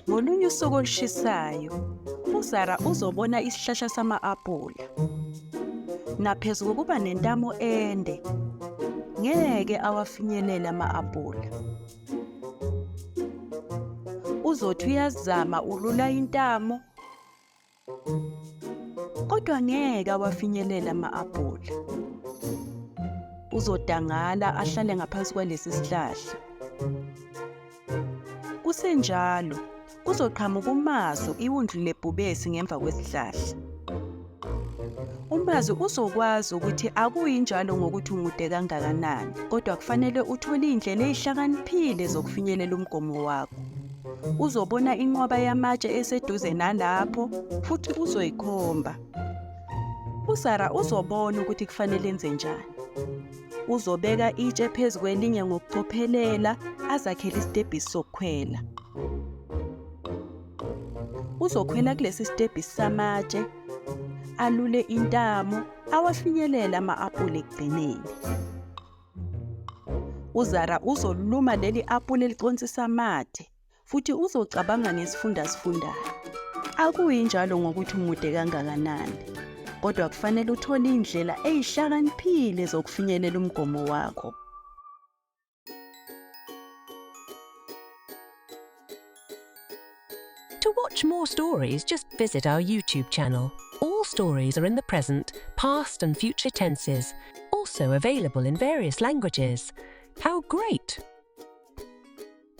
Ngolunye usuku olushisayo, uZara uzobona isihlahla sama-apula. Naphezu kokuba nentamo ende, ngeke awafinyelele ama-apula. Uzothi uyazama ulula intamo, kodwa ngeke awafinyelele ama-apula. Uzodangala ahlale ngaphansi kwalesi sihlahla. Kusenjalo, kuzoqhamuka uMazu iwundlu lebhubesi ngemva kwesihlahla. UMazu uzokwazi ukuthi akuyinjalo ngokuthi umude kangakanani, kodwa kufanele uthole iy'ndlela ey'hlakaniphile zokufinyelela umgomo wakho. Uzobona inqwaba yamatshe eseduze nalapho futhi uzoyikhomba. USara uzobona ukuthi kufanele enze njani. Uzobeka itshe phezu kwelinye ngokucophelela azakhele isitebhisi sokukhwela. Uzokhwela kulesi sitebhisi samatshe, alule intamo, awafinyelele ama-apula ekugcineni. UZara uzoluma leli apula eliconsisa amathe futhi uzocabanga ngesifundo asifundayo. Akuyinjalo ngokuthi umude kangakanani, kodwa kufanele uthole indlela eyihlakaniphile zokufinyelela umgomo wakho. To watch more stories, just visit our YouTube channel. All stories are in the present, past, and future tenses, also available in various languages. How great!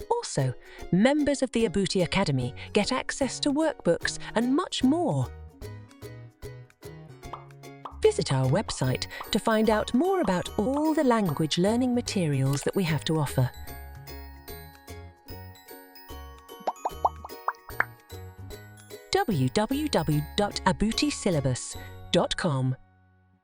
Also, members of the Abuti Academy get access to workbooks and much more. Visit our website to find out more about all the language learning materials that we have to offer. www.abutisyllabus.com.